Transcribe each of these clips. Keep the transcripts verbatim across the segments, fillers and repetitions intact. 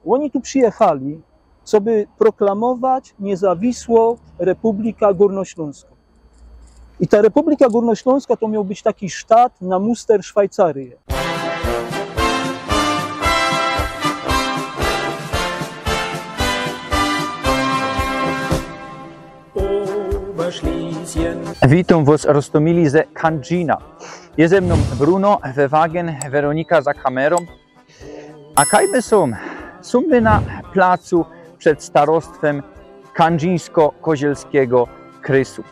Oni tu przyjechali, co by proklamować niezawisłą Republikã Górnośląską. I ta Republika Górnośląska to miał być taki sztat na muster Szwajcarii. Witōm wŏs, roztōmili, ze Kandżina. Je ze mnōm Bruno, we wagen, Weronika za kamerōm. A kaj my sōm? Sōm my na placu przed starostwym Kandżińsko-Kozielskiego Krysu.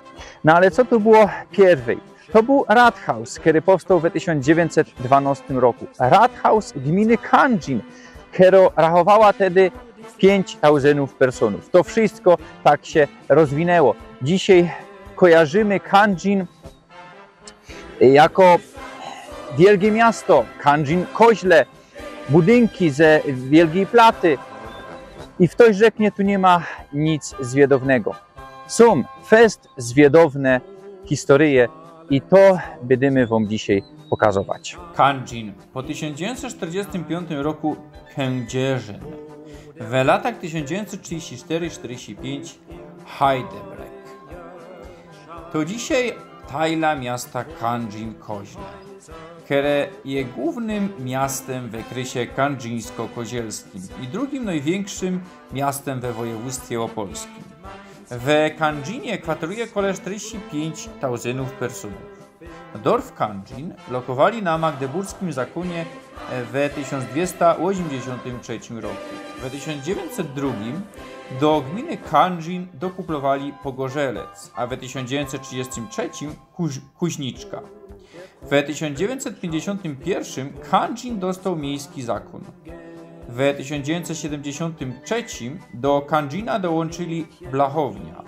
No ale co tu było pierwej? To bōł rathaus, kery powstoł we tysiōnc dziewiyńćset dwanŏstym roku. Rathaus gminy Kandżin, kero rachowała tedy piyńć tauzyndōw personōw. To wszystko tak sie rozwinęło. Dzisiej kojarzymy Kandżin jako wielgie miasto, Kandżin-Koźle, budynki ze Wielgiej Platy. I ftoś rzeknie, tu niy ma nic zwiedownego. Sōm fest zwiedowne historyje i to bydymy wōm dzisiej pokazować. Kandżin, po tysiōnc dziewiyńćset sztyrdziestym piōntym roku Kędzierzyn, w latach tysiōnc dziewiyńćset sztyrdziści sztyry sztyrdziści piyńć Heidelberg. To dzisiej tajla miasta Kandżin-Koźle, kere je głōwnym miastym we krysie kandżińsko-kozielskim i drugim nojwiynkszym miastym we wojewōdztwie ôpolskim. We Kandżinie kwateruje kole sztyrdziści piyńć tauzyndōw personōw. Dorf Kandżin lokowali na magdeburskim zakōnie we tysiōnc dwiesta ôziymdziesiōntym trzecim roku. We tysiōnc dziewiyńćset drugim do gminy Kandżin dokuplowali Pogorzelec, a we tysiōnc dziewiyńćset trzidziestym trzecim Kuź-, Kuźniczka. We tysiōnc dziewiyńćset piyńćdziesiōntym piyrszym Kandżin dostoł miejski zakōn. We tysiōnc dziewiyńćset siedymdziesiōntym trzecim do Kandżina dołōnczyli Blachownia.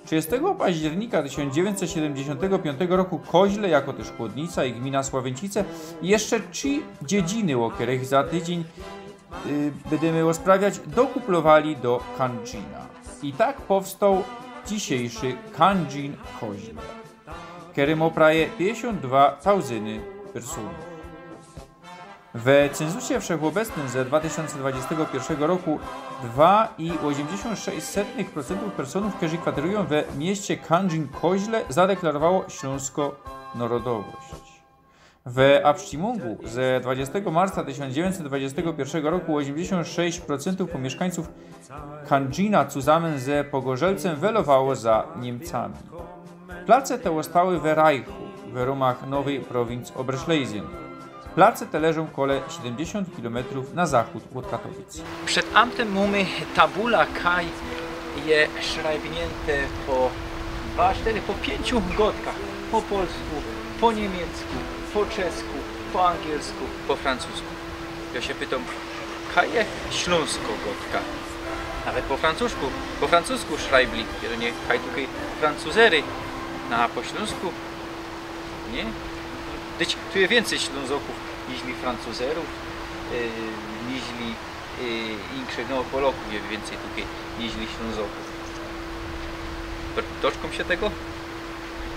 Trzidziestego października tysiōnc dziewiyńćset siedymdziesiōntego piyńtego roku Koźle, jako tyż Kłodnica i gmina Sławiyńcice, jeszcze trzi dziedziny, ô kerych za tydziyń, y, bydymy rozprawiać, dokupowali do Kandżina. I tak powstoł dzisiejszy Kandżin-Koźle, kery mŏ prawie piyńćdziesiōnt dwa tauzyny personōw. We cynzusie wszechôbecnym ze dwa tysiōnce dwadziestego piyrszego roku dwa i ôziymdziesiōnt sześć setnych procyntōw personōw, kerzy kwaterujōm we mieście Kandżin-Koźle, zadeklarowało ślōnskõ nŏrodowość. We Abstimmungу ze dwadziestego marca tysiōnc dziewiyńćset dwadziestego piyrszego roku ôziymdziesiōnt sześć procyntōw pōmiyszkańcōw Kandżina zusammen ze Pogorzelcem welowało za Niymcami. Place te ôstały we Reichu, we rōmach nowyj prowincji Oberschlesien. Place te leżōm kole siedymdziesiōnt kilometrōw na zachōd ôd Katowic. Przed amtym mōmy tabula, kaj je szrajbniynte po dwa, sztyry, po piyńciu gŏdkach. Po polsku, po niymiecku, po czesku, po angielsku, po francusku. Jŏ sie pytōm, kaj je ślōnskŏ gŏdka? Nawet po francusku, po francusku szrajbli, jedynie kaj tukej Francuzery, na, a po ślōnsku niy? Dyć, tu je wiyncyj Ślōnzŏkōw niźli Francuzerōw, yy, niźli, yy, inkszych, no, Polŏkōw je wiyncyj tukej niźli Ślōnzŏkōw. Doczkōm sie tego?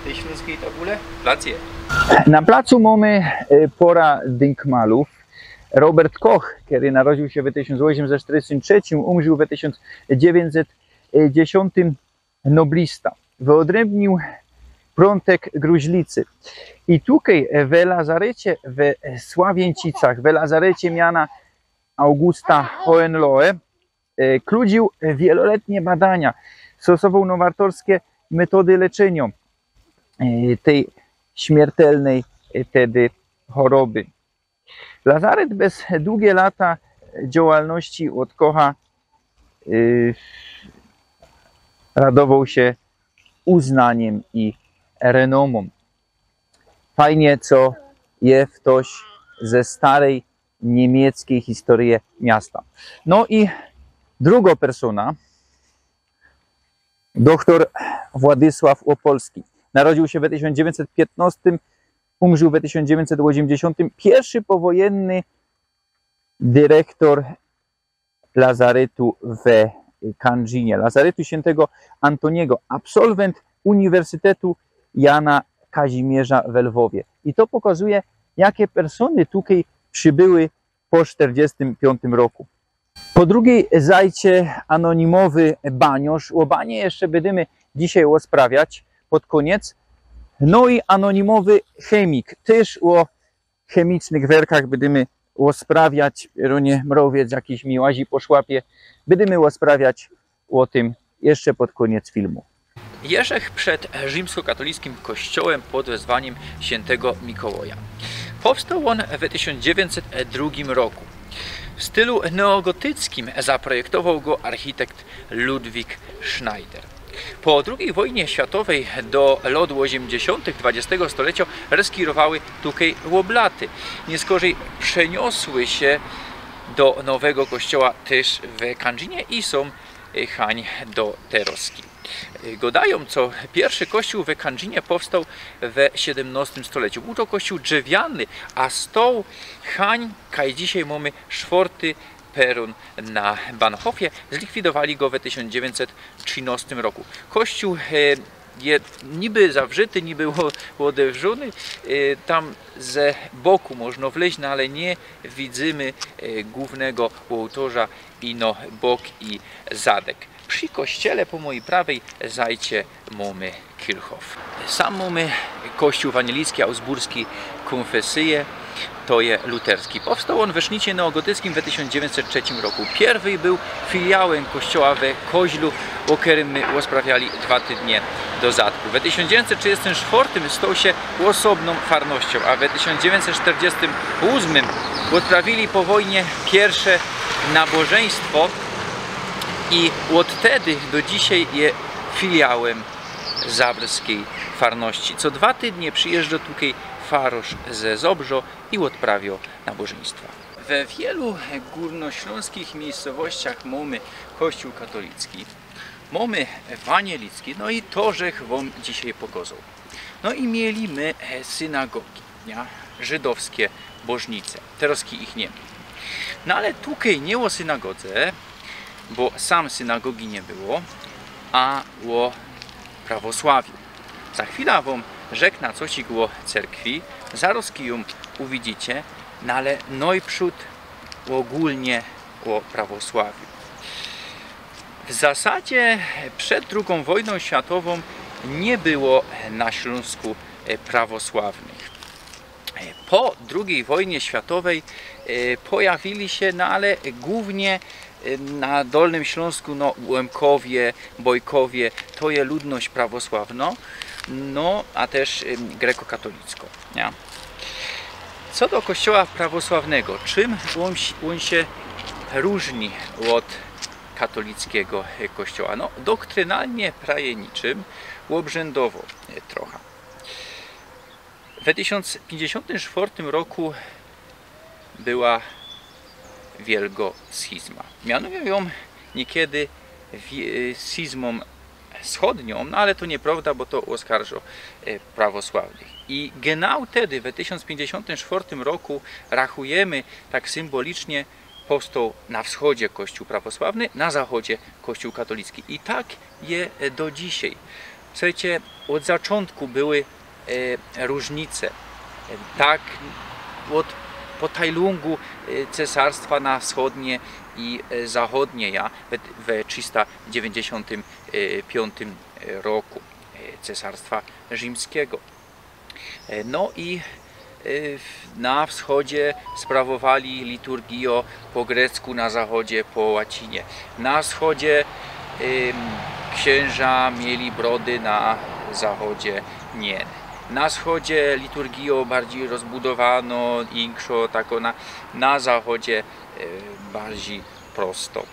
Tyj ślōnskij tabule? Plac je. Na placu mōmy, yy, pora dynkmalōw. Robert Koch, kery narodziōł sie we tysiōnc ôziymset sztyrdziestym trzecim, umrził we tysiōnc dziewiyńćset dziesiōntym, noblista. Wyodrębnił prōntek gruźlicy. I tukej, e, we lazarecie we Sławiyńcicach, we lazarecie miana Augusta Hohenlohe, e, kludziōł wieloletnie badania. Stosowoł nowatorske metody leczyniŏ, e, tyj śmiertelnyj, e, tedy choroby. Lazaret bez dugie lata działalności ôd Kocha, y, radowoł sie uznanim i renomōm. Fajnie, co je ftoś ze staryj niymieckyj historyje miasta. No i drugŏ persōna, doktor Władysław Ôpolski. Narodziōł sie we tysiōnc dziewiyńćset piyńtnŏstym, umrził we tysiōnc dziewiyńćset ôziymdziesiōntym. Piyrszy powojenny dyrektor lazaretu we Kandżinie, lazaretu świyntego Antōniego, absolwent Uniwersytetu Jana Kazimierza we Lwowie. I to pokazuje, jake persōny tukej przybyły po sztyrdziestym piōntym roku. Po drugij zajcie anonimowy baniŏrz. Ô banie jeszcze bydymy dzisiej ôsprawiać pod kōniec. No i anonimowy chemik, tyż ô chemicznych werkach bydymy ôsprawiać. Ronie mrowiec jakiś mi łazi po szłapie. Bydymy ôsprawiać ô tym jeszcze pod kōniec filmu. Jerzech przed rzimskokatolickim kościołem pod wezwaniem świętego Mikołaja. Powstał on w tysiōnc dziewiyńćset drugim roku. W stylu neogotyckim zaprojektował go architekt Ludwik Schneider. Po drugiej wojnie światowej do lŏt ôziymdziesiōntych dwadziestego stolecia reskirowały tukej ôblaty. Niyskorzej przeniosły sie do nowego kościoła tyż we Kandżinie i sōm, e, hań do teroski. E, godajōm, co piyrszy kościōł we Kandżinie powstał we siedymnostym stoleciu. Bōł to kościoł drzewiany, a stoł hań, kaj dzisiej mōmy sztwŏrty perōn na Bahnhofie. Zlikwidowali go we tysiōnc dziewiyńćset trzynostym roku. Kościoł, e, je niby zawrzyty, niby ô-, ôdewrzōny. E, tam ze boku możno wleźć, no ale niy widzymy, e, głōwnego ôłtŏrza, ino bok i zadek. Przi kościele po mojij prawej zajcie mōmy Kirchhof. Sam mōmy kościoł ewanieliccki, augsburski kōnfesyje, to je luterski. Powstał on we sznicie neogotyckim we tysiōnc dziewiyńćset trzecim roku. Piyrwyj bōł filiałym kościoła we Koźlu, ô kerym my ôsprawiali dwa tydnie do zadku. We tysiōnc dziewiyńćset trzidziestym sztwŏrtym stoł sie ôsobnōm farnościōm, a we tysiōnc dziewiyńćset sztyrdziestym ôsmym ôdprawili po wojnie piyrsze nabożyństwo i ôd tedy do dzisiej je filiałym zawrskij farności. Co dwa tydnie przijyżdżŏ tukej farosz ze Zobrzŏ i ôdprawiŏ nabożyństwa. We wielu gōrnoślōnskich miyjscowościach mōmy kościoł katolicki, mōmy ewanielicki, no i to żech wōm dzisiej pokŏzoł. No i mieli my, e, synagogi, niy? Żydowske bożnice. Teroski ich niy ma. No ale tukej niy ô synagodze, bo sam synagogi niy było, a ô prawosławiu. Za chwila wōm rzekna cosik ô cerkwi, zarŏzki jōm uwidzicie, no ale nojprzōd ôgōlnie ô prawosławiu. W zasadzie przed drugōm wojnōm światowōm niy było na Ślōnsku, e, prawosławnych. E, po drugij wojnie światowej, e, pojawili sie, no ale głōwnie, e, na Dolnym Ślōnsku, no, Łemkowie, Bojkowie, to je ludność prawosławnŏ, no, a tyż, em, grekokatolickŏ, niy? Co do kościoła prawosławnego, czym ôn si-, ôn sie rōżni ôd katolickigo, e, kościoła? No, doktrynalnie prawie niczym, ôbrzędowo, e, trocha. We tysiōnc piyńćdziesiōntym sztwŏrtym roku była wielgŏ schizma. Mianujōm jã niykiedy wi-, schizmōm wschodniōm, no ale to niyprŏwda, bo to ôskarżŏ, e, prawosławnych. I genau tedy, we tysiōnc piyńćdziesiōntym sztwŏrtym roku, rachujymy tak symbolicznie, powstoł na wschodzie kościōł prawosławny, na zachodzie kościōł katolicki. I tak je, e, do dzisiej. Słuchejcie, ôd zaczōntku były, e, rōżnice. E, tak, ôd, po tajlōngu, e, cesarstwa na wschodnie i, e, zachodnie, ja, we, we trzysta dziewiyńćdziesiōntym piōntym roku, e, cesarstwa rzimskigo. E, no i, e, w-, na wschodzie sprawowali liturgijŏ po grecku, na zachodzie po łacinie. Na wschodzie, em, ksiynża mieli brody, na zachodzie niy. Na wschodzie liturgijŏ bardzij rozbudowanŏ, inkszŏ, takŏ na, na zachodzie, e, bardzij prostŏ.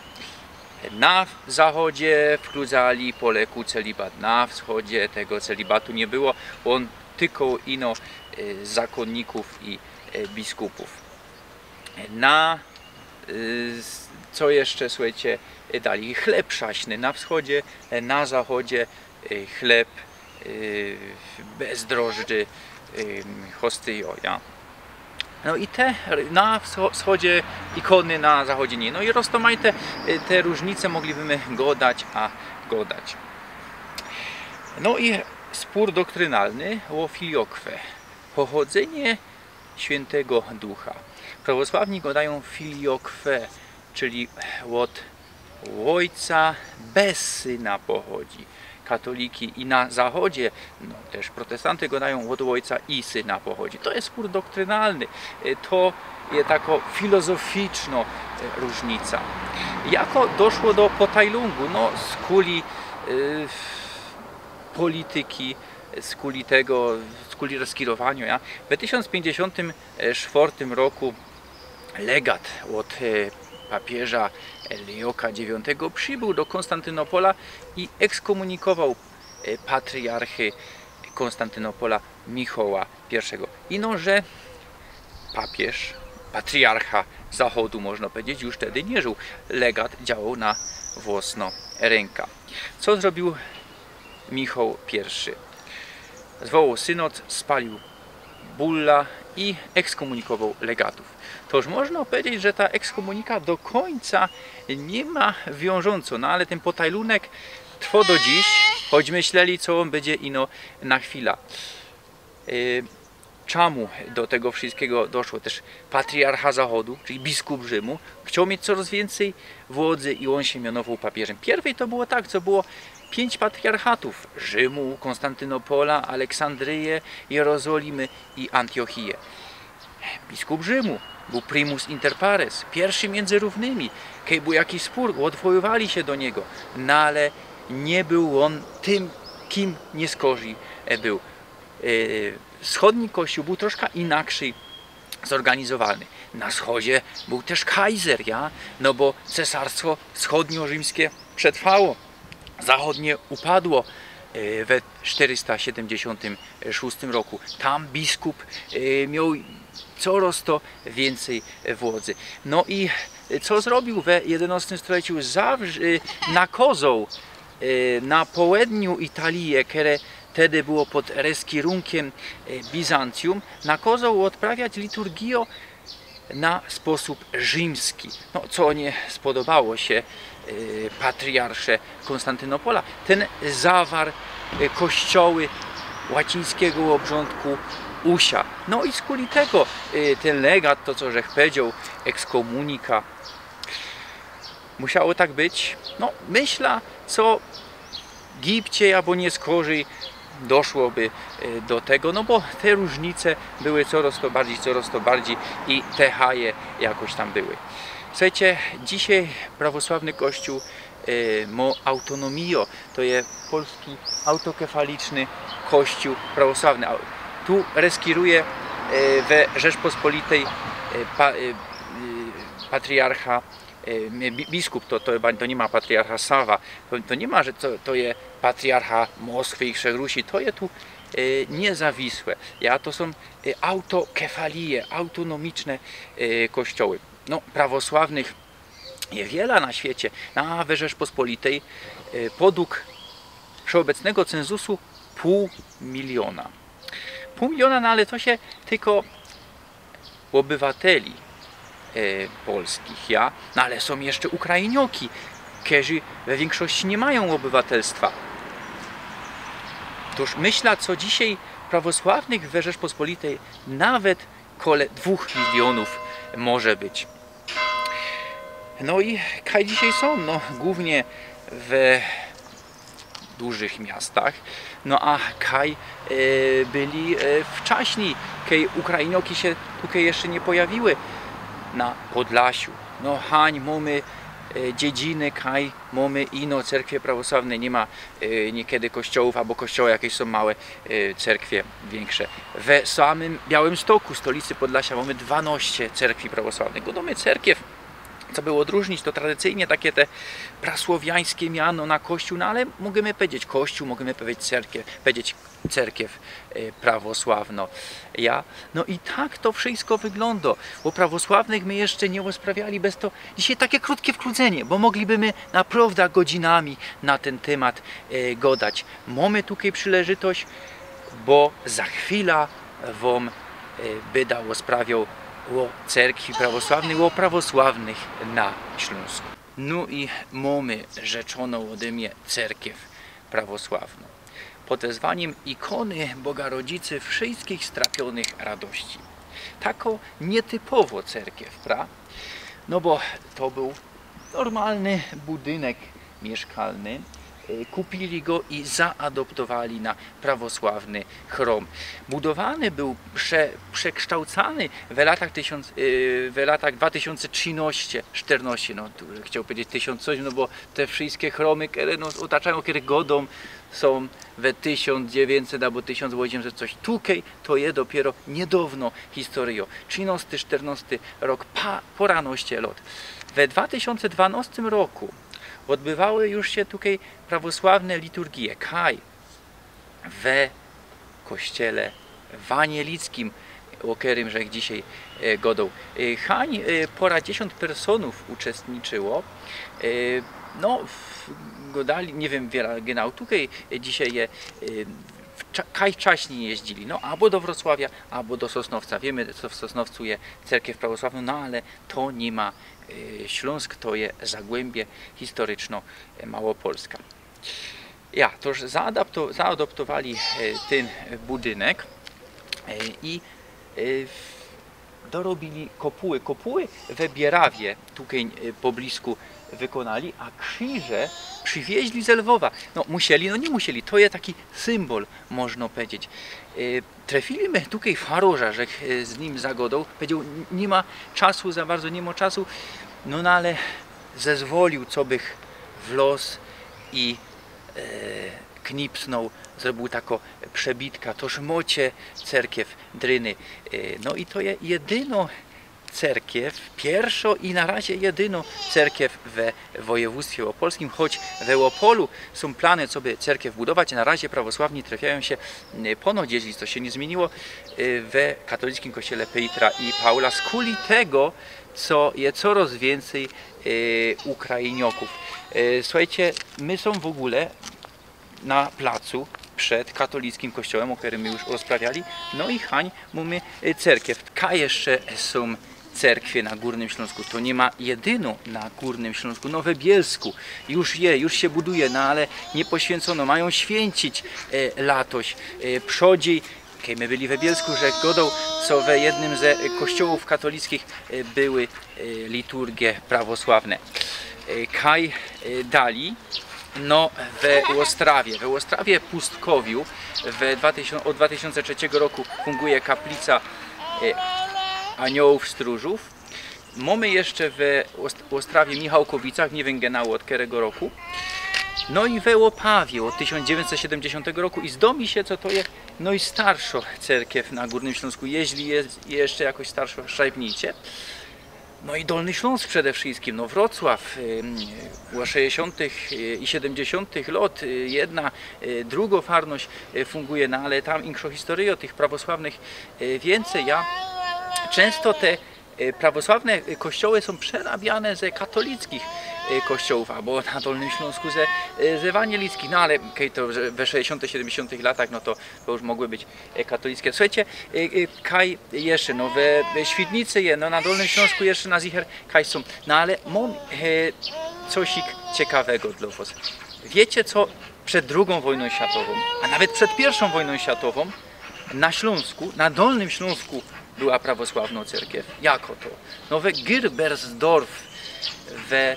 Na zachodzie wprōdzali po leku celibat, na wschodzie tego celibatu niy było. Ôn tykoł ino, e, zakōnnikōw i, e, biskupōw. Na, e, s-, co jeszcze, słuchejcie, e, dalij? Chleb przaśny na wschodzie, e, na zachodzie, e, chleb, e, bez drożdży, e, hostyjŏ, ja. No i te na wscho-, wschodzie ikōny, na zachodzie niy. No i roztōmajte, e, te rōżnice moglibymy godać, a godać. No i spōr doktrynalny ô filioque. Pochodzynie Świyntego Ducha. Prawosławni godajōm filioque, czyli ôd Ôjca bez Syna pochodzi. Katoliki i na Zachodzie, no, tyż protestanty gŏdajōm, ôd Ôjca i Syna pochodzi. To je spōr doktrynalny. Y, to je takŏ filozoficzno, y, rōżnica. Jako doszło do potajlōngu? No, skuli, y, polityki, skuli tego, skuli rozkierowaniŏ, ja. We tysiōnc piyńćdziesiōntym sztwŏrtym roku legat ôd, e, papieża Leoka dziewiątego przibōł do Konstantynopola i ekskōmunikowoł, e, patriarchy Konstantynopola Michała Piyrszego. Ino, że papież, patriarcha Zachodu, można powiedzieć, już wtedy nie żył. Legat działoł na własną rękę. Co zrobił Michał Piyrszy? Zwołał synod, spalił bulla i ekskōmunikowoł legatōw. Toż można powiedzieć, że ta ekskōmunika do kōńca niy ma wiążōnco, no ale tyn potajlunek trwŏ do dziś, choć myśleli, co ôn bydzie ino na chwila. Y, czamu do tego wszystkigo doszło? Tyż patriarcha Zachodu, czyli biskup Rzymu, chcioł mieć corŏz wiyncyj władzy i ôn sie mianowoł papieżym. Piyrwyj to było tak, co było piyńć patriarchatōw: Rzymu, Konstantynopola, Aleksandryje, Jerozolimy i Antiochije. Biskup Rzymu bōł primus inter pares, piyrszy miyndzy rōwnymi. Kej bōł jakiś spōr, ôdwoływali sie do niego, no ale niy bōł ôn tym, kim niyskorzij, e, bōł. E, wschodni kościōł bōł troszka inakszyj zorganizowany. Na wschodzie bōł tyż kajzer, ja? No bo cesarstwo wschodnio-rzimskie przetrwało, zachodnie upadło, e, we sztyrysta siedymdziesiōntym szōstym roku. Tam biskup, e, mioł corŏz to wiyncyj władzy. No i co zrobiōł we jedynŏstym stoleciu? Zawrz-, e, nakozoł, e, na połedniu Italije, kere tedy było pod reskirunkiym, e, Bizancjum, nakozoł ôdprawiać liturgijo na sposōb rzimski. No, co niy spodobało sie, e, patriarsze Konstantynopola. Tyn zawar, e, kościoły łacińskigo ôbrządku u sia. No i skuli tego, e, tyn legat, to co żech powiedzioł, ekskōmunika, musiało tak być. No, myśla, co gibcie, abo niyskorzij doszłoby, e, do tego, no bo te rōżnice były corŏz to bardzij, corŏz to bardzij i te haje jakoś tam były. Słuchejcie, dzisiej prawosławny kościōł, e, mŏ autonomijo, to je polski autokefaliczny kościōł prawosławny. A tu reskiruje, e, we Rzeczpospolitej, e, pa-, e, e, patriarcha, e, bi-, biskup, to, to chyba to niy ma patriarcha Sawa, to, to niy ma, że to, to je patriarcha Moskwy i Wszechrusi, to je tu, e, niezawisłe. Ja, to sōm, e, autokefalije, autonomiczne, e, kościoły. No, prawosławnych je wiela na świecie, na, we Rzeczpospolitej, e, podug wszechobecnego cenzusu pōł miliōna. Pōł miliōna, no ale to sie tyko ôbywateli, e, polskich, ja? No ale sōm jeszcze Ukrainioki, kerzy we wiynkszości niy majōm ôbywatelstwa. Tōż myśla, co dzisiej prawosławnych we Rzeczpospolitej nawet kole dwōch miliōnōw może być. No i kaj dzisiej sōm? No, głōwnie we dużych miastach. No a kaj, e, byli, e, wczaśnij, kej Ukrainioki sie tukej jeszcze niy pojawiły na Podlasiu? No hań, mōmy, e, dziedziny, kaj mōmy ino cerkwie prawosławne, niy ma, e, niykiedy kościołōw, abo kościoły jakeś sōm małe, e, cerkwie wiynkrze. We samym Białymstoku, stolicy Podlasia, mōmy dwanŏście cerkwi prawosławnych. Gŏdōmy cerkiew, co by ôdrōżnić, to tradycyjnie take te prasłowiańske miano na kościół, no ale możymy powiedzieć kościół, możymy powiedzieć cerkiew, powiedzieć cerkiew, e, prawosławno. Ja? No i tak to wszystko wyglōndo. Ô prawosławnych my jeszcze niy rozprawiali, bez to dzisiej take krōtkie wkrōcenie, bo mogliby my naprŏwdã godzinami na tyn tymat, e, gŏdać. Mōmy tukej przileżytość, bo za chwila wōm, e, bydã rozprawiŏł ô cerkwi prawosławnyj, ô prawosławnych na Ślōnsku. No i mōmy rzeczōnõ ôdy mie cerkiew prawosławną pod wezwaniym ikōny Boga Rodzicy Wszyjskich Strapionych Radości. Takŏ niytypowŏ cerkiew, pra? No bo to bōł Normalny budynek miyszkalny. Y, kupiyli go i zaadoptowali na prawosławny chrom. Budowany bōł, prze-, przekształcany w latach tysiōnc, y, w latach dwa tysiōnce trzinŏście, sztyrnŏście, no, tu chciałbych pedzieć tysiōnc coś, no bo te wszyjske chromy, kere, no, ôtaczajōm, kere godōm, sōm we tysiōnc dziewiyńćset abo tysiōnc ôziymset coś. Tukej to je dopiyro niydŏwno historyjŏ. Trzinŏsty, sztyrnŏsty rok, pa-, pŏranŏście lŏt. We dwa tysiōnce dwanŏstym roku ôdbywały już sie tukej prawosławne liturgije. Kaj? We kościele wanielickim, ô kerym żech dzisiej, e, godōł. E, hań, e, pŏradziesiōnt personōw uczestniczyło. E, no, w, godali, niy wiym, wiela genau tukej, e, dzisiej je, e, w cza-, kaj wczaśnij jeździli, no, abo do Wrocławia, abo do Sosnowca. Wiymy, co w Sosnowcu je cerkiew prawosławnŏ, no, ale to niy ma, e, Ślōnsk, to je Zagłębie, historycznŏ, e, Małopolska. Ja, toż zaadapto-, zaadoptowali, e, tyn budynek, e, i, e, w-, dorobiyli kopuły. Kopuły we Bierawie, tukej, e, poblisku wykōnali, a krziże przywiyźli ze Lwowa. No, musieli, no niy musieli, to je taki symbol, możno pedzieć. E, trefiyli my tukej farŏrza, żech, e, z nim zagodŏł. Powiedzioł, n-, niy ma czasu, za bardzo niy ma czasu. No, no ale zezwolił, co bych wlŏz i, e, knipsnōł, zrobiōł takõ przebitka, toż mŏcie cerkiew dryny. E, no i to je jedynŏ cerkiew, piyrszŏ i na razie jedynŏ cerkiew we wojewōdztwie ôpolskim, choć we Ôpolu sōm plany, co by cerkiew budować. Na razie prawosławni trefiajōm sie, e, pōnŏt, jeźli to sie niy zmiyniło, e, we katolickym kościele Pejtra i Paula, skuli tego, co je coroz wiyncyj, e, Ukrainiŏkōw. E, suchejcie, my sōm w ôgōle na placu przed katolickym kościołym, ô kerym my już rozprawiali. No i hań mōmy, e, cerkiew. Kaj jeszcze sōm cerkwie na Gōrnym Ślōnsku? To niy ma jedynŏ na Gōrnym Ślōnsku, no we Bielsku. Już je, już sie buduje, no ale niy poświyncōno. Majōm świyncić, e, latoś. E, przodzij, kej my byli we Bielsku, żech godoł, co we jednym ze kościołōw katolickich, e, były, e, liturgie prawosławne. E, kaj, e, dalij? No, we Ôstrawie. We Ôstrawie Pustkowiu we dwa tysiōnce, ôd dwa tysiōnce trzeciego roku funguje kaplica, e, aniołōw stróżōw. Mōmy jeszcze we Ôst-, Ôstrawie Michałkowicach, niy wiym genau ôd kerego roku. No i we Ôpawie ôd tysiōnc dziewiyńćset siedymdziesiōntego roku i zdŏ mi sie, co to je nojstarszŏ cerkiew na Gōrnym Ślōnsku, jeźli je jeszcze jakoś starszŏ, szrajbnijcie. No i Dolny Ślōnsk przede wszyjskim, no Wrocław, ym, ôd sześćdziesiōntych i siedymdziesiōntych lŏt, y, jedna, y, drugŏ farnoś, y, funguje, no ale tam inkszŏ historyjŏ tych prawosławnych, y, wiyncyj. Ja, czynsto te, y, prawosławne, y, kościoły sōm przerabiane ze katolickich, y, kościołōw, abo na Dolnym Ślōnsku ze, y, z ewanielickich, no ale kej to, że we sześćdziesiōntych, siedymdziesiōntych latach, no to, to już mogły być, y, katolickie. Suchejcie, y, y, kaj jeszcze, no we, we Świdnicy je, no na Dolnym Ślōnsku jeszcze na zicher kaj sōm, no ale mōm, y, cosik ciekawego dlŏ wŏs. Wiycie co? Przed drugōm wojnōm światowōm, a nawet przed piyrwszōm wojnōm światowōm na Ślōnsku, na Dolnym Ślōnsku była prawosławnŏ cerkiew. Jako to? No we Gerbersdorf we,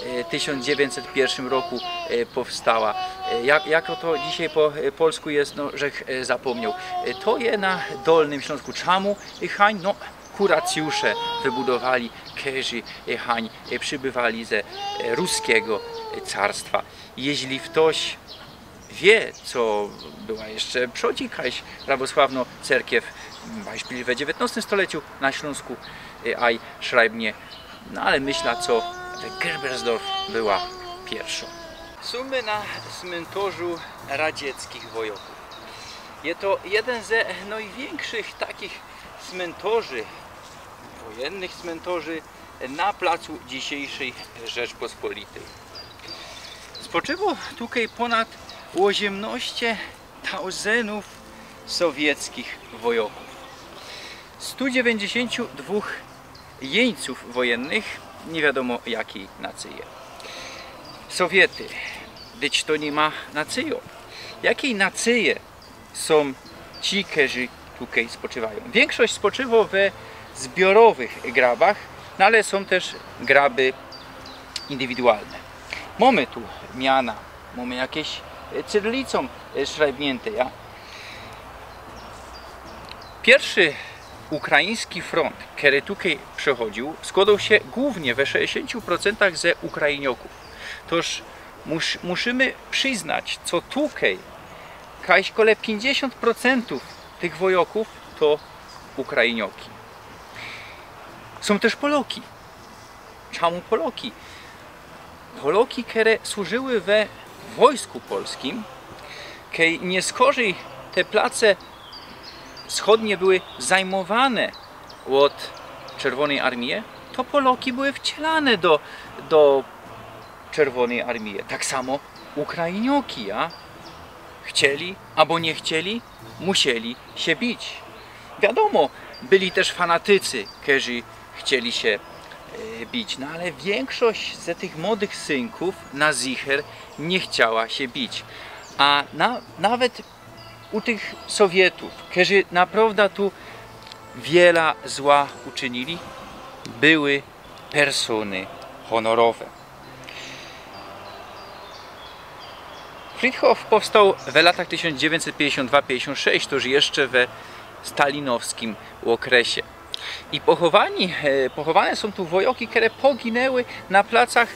e, tysiōnc dziewiyńćset piyrwszym roku, e, powstała. E, jak, jako to dzisiej po, e, polsku je, no, żech, e, zapōmnioł. E, to je na Dolnym Ślōnsku. Czymu, e, hań? No, kuracjusze wybudowali, kerzi, e, hań, e, przybywali ze, e, ruskigo, e, carstwa. Jeźli ftoś wiy, co była jeszcze przodzij jakaś prawosławnŏ cerkiew, mm, we dziewiyntnŏstym stoleciu na Ślōnsku, e, aj szrajbnie, no ale myśla, co we Gerbersdorf była piyrwszŏ. Sōm my na smyntorzu radzieckich wojŏkōw. Je to jedyn ze nojwiynkszych takich smyntorzy, wojennych smyntorzy na placu dzisiejszyj Rzeczpospolityj. Spoczywo tukej pōnad ôziymnŏście tauzyndōw sowieckich wojŏkōw. Stu dziewiyńćdziesiōnciu dwōch jeńcōw wojennych, niy wiadōmo jakij nacyje. Sowiety, dyć to niy ma nacyjŏ. Jakij nacyje sōm ci, kerzi tukej spoczywajōm? Wiynksość spoczywŏ we zbiorowych grabach, no ale sōm tyż graby indywidualne. Mōmy tu miana, mōmy jakeś, e, cyrlicōm, e, szrajbniynte, ja. Piyrszy ukraiński frōnt, kery tukej przechodziōł, skłodoł sie głōwnie we sześćdziesiōntu procyntach ze Ukrainiokōw. Toż mus-, musimy prziznać, co tukej, kaś kole piyńćdziesiōnt procyntōw tych wojokōw to Ukrainioki. Sōm tyż Poloki. Czamu Poloki? Poloki, kere służyły we wojsku polskim, kej niyskorzij te place wschodnie były zajmowane ôd Czerwōnyj Armije, to Poloki były wcielane do, do Czerwōnyj Armije. Tak samo Ukrainioki, ja? Chcieli abo niy chcieli, musieli sie bić. Wiadōmo, byli tyż fanatycy, kerzy chcieli sie, e, bić, no ale wiynkszość ze tych młodych synkōw na zicher niy chciała sie bić. A na, nawet u tych Sowietōw, kerzy naprŏwdã tu wiela zła uczynili, były persōny honorowe. Friedhof powstoł w latach tysiōnc dziewiyńćset piyńćdziesiōnt dwa piyńćdziesiōnt sześć, to już jeszcze we stalinowskim ôkresie. I pochowani, e, pochowane sōm tu wojoki, kere poginyły na placach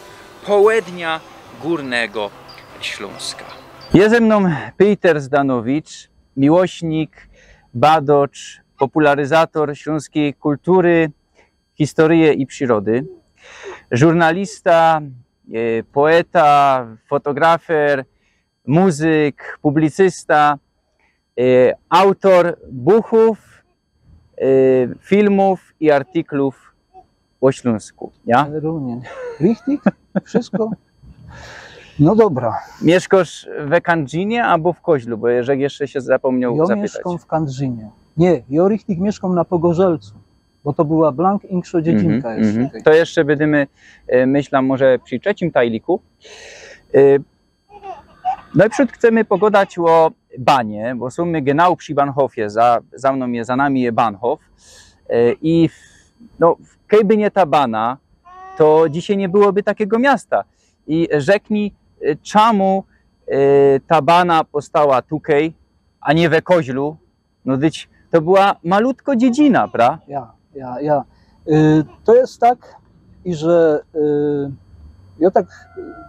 połednia Gōrnego Ślōnska. Je ze mnōm Pejter Zdanowicz, miłośnik, badŏcz, popularyzator ślōnskij kultury, historyje i przirody, żurnalista, e, poeta, fotografer, muzyk, publicysta, e, autor buchōw, e, filmōw i artyklōw ô Ślōnsku. Ja? Runien. Richtig? Wszystko? No dobra. Miyszkŏsz we Kandrzinie abo w Koźlu? Bo Jerzek jeszcze sie zapōmnioł zapytać. Jŏ miyszkōm w Kandrzinie. Niy, jŏ richtig miyszkōm na Pogorzelcu, bo to była blank inkszŏ dziedzinka jeszcze. To jeszcze bydymy, e, myślã, może przi trzecim tajliku. E, nojprzōd chcemy pogodać ô banie, bo sōm my genau przi Bahnhofie, za, za mnōm je, za nami je Bahnhof. E, i w-, no, kejby niy ta bana, to dzisiej niy byłoby takigo miasta. I rzeknij, e, czamu, e, ta bana powstała tukej, a niy we Koźlu? No dyć, to była malutkŏ dziedzina, pra? Ja, ja, ja. Y, to je tak, iże, y, jŏ tak